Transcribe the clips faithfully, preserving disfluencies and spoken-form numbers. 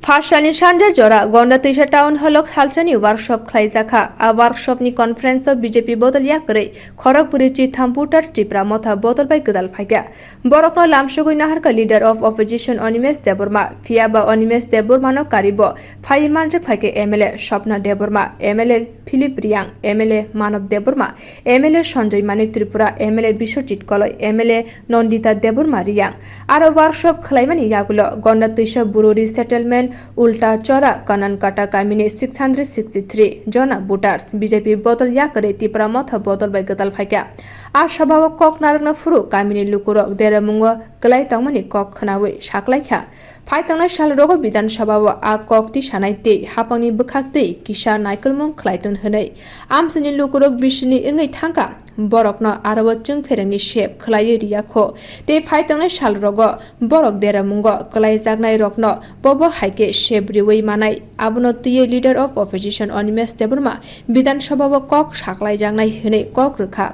Phasalni sanja jora Gonda Twisa Town Hall o salsani workshop khlaijakha. A workshop ni conference o B J P bodol yakarwi khorokbwrwi chitham voters Tipra Motha bodol bai gwdal phaikha. Borokno lamsogwi naharkha Leader of Opposition Animesh Debbarma. Phiyaba Animesh Debbarma no karibo phaiwi manjak phaikha M L A Swapna Debbarma, M L A Philip Riang, M L A Manav Debbarma, M L A Sanjoy Manik Tripura, M L A Biswajit Koloi, M L A Nandita Debbarma Riang. Aro workshop khwlaimani yagulo Gonda Twisa Buru Resettlement Ulta Chora Kanan Kata kamini six hundred sixty three jona voters B J P bodol yakarwi Tipra Motha bodol bai gwdal phaikha. A sabha o kok narwkna phuru kamini lukurok deramungo kwlai tongmani kok khwnawi saklaikha. Phai tongnai sal rogo Bidhan Sabha o a kok tisanai tei hapangni bwkhak tei kisa naikolmung khwlaiton hwnwi amchaini lukurok bisini wngwi thangkha. Borokno aro o chwngpherangni sep khwlaiwi riyakho tei phai tongnai sal rogo borok deramungo kwlaijaknai rokno bobo hai khe sep riwi manai. Abono twiwi Leader of Opposition Animesh Debbarma Bidhan Sabha o kok saklaijaknai hwnwi kok rwkha.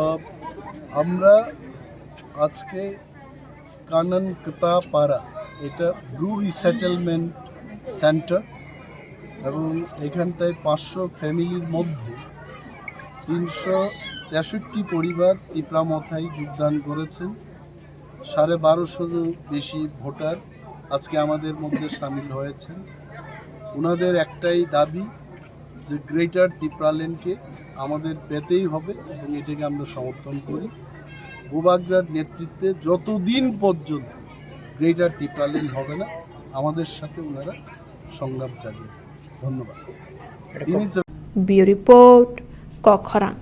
আহ, আমরা আজকে কানানকতাপাড়া, এটা Bru resettlement centre, এবং এখানটায় পাঁচশো ফ্যামিলির মধ্যে তিনশো তেষট্টি পরিবার তিপ্রা মথায় যোগদান করেছেন। সাড়ে বারোশোরও বেশি ভোটার আজকে আমাদের মধ্যে সামিল হয়েছেন। ওনাদের একটাই দাবি যে গ্রেটার তিপ্রাল্যান্ডকে আমাদের পেতেই হবে এবং এটাকে আমরা সমর্থন করি। বুবাগ্রার নেতৃত্বে যতদিন পর্যন্ত গ্রেটার তিপ্রাল্যান্ড হবে না, আমাদের সাথে ওনারা সংগ্রাম চালিয়ে যাবেন। ধন্যবাদ। এটা তিনি কখন? Bureau Report, Kokkhorang.